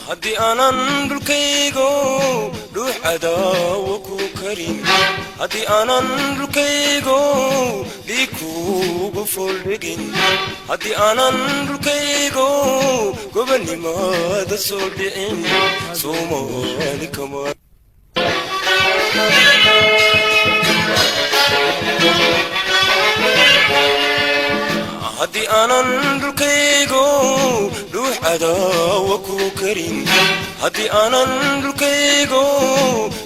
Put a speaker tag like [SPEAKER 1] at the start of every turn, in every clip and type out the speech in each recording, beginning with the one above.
[SPEAKER 1] Haddii aanan dhulkaygo dhuux cadaawo ku karin, haddii aanan dhulkaygo dhiig kuugu fooldhigin, haddii aanan dhulkaygo gobonnimada soo dhicin, Soomaali kama. Haddii aanan dhulkaygo dhuux cadaawa ku karin, haddii aanan dhulkaygo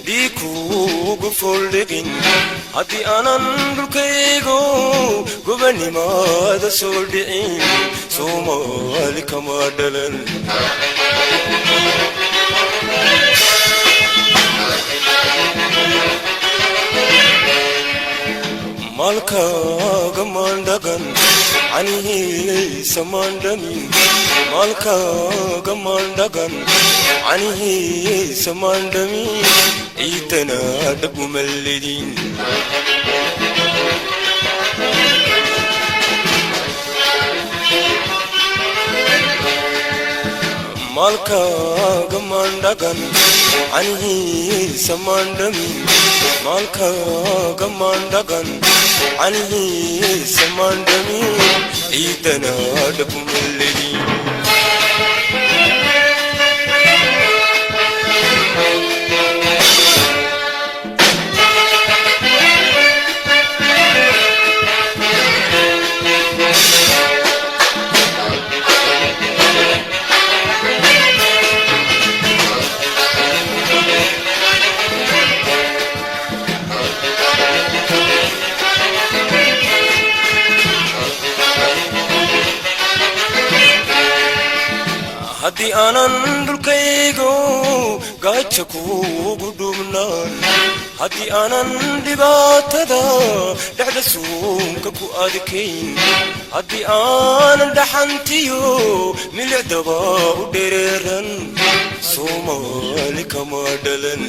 [SPEAKER 1] dhiig kuugu fooldhigin, haddii aanan dhulkaygo gobonnimada soo dhicin, Soomaali kama dhalan. Maalkaaga maandhagan canihiisa maandhamin, maalkaaga maandhagan canihiisa maandhamin, ciidana dhagumalledin. Maalkaaga maandhagan canihiisa maandhamin, maalkaaga maandhagan canihiisa maandhamin, ciidana dhagumalledin. Haddii aanan dhulkaygo gaaja kuugu dhubnaan, haddii aanan dhibaatada dhexda suunka ku adkayn, haddii aanan dhaxantiyo milicdaba u dhereeran, Soomaali kama dhalan.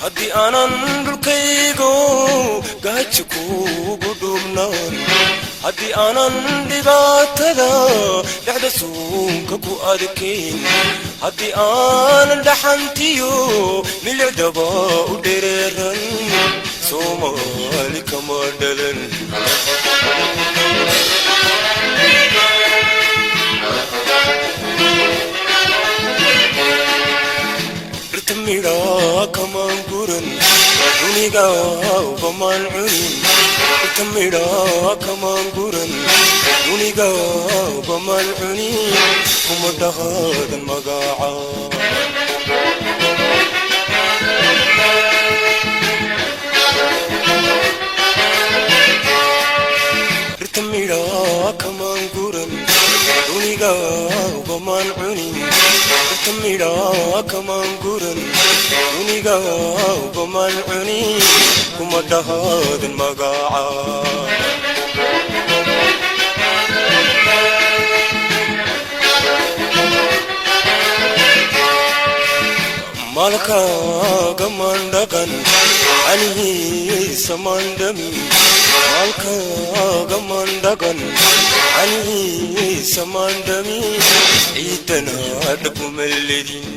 [SPEAKER 1] Haddii aanan dhulkaygo gaaja kuugu dhubnaan, haddii aanan dhibaatada dhexda suunka ku adkayn, haddii aanan dhaxantiyo milicdaba u dhereeran, Soomaali kama dhalan. Dhirta midhaa kamaan guran, dunigaaba maan cunin. Dhirta midhaa kamaan guran, dunigaaba maan cunin, kuma dhaqaadan magaca. Dhirta midhaa kamaan guran, dunigaaba maan cunin. Dhirta midhaa kamaan guran, dunigaaba maan cunin, kuma dhahaadan magaca. Maalkaaga maandhaqan canihiisa maandhamin, maalkaaga maandhaqan canihiisa maandhamin, ciidana dhagumalledin.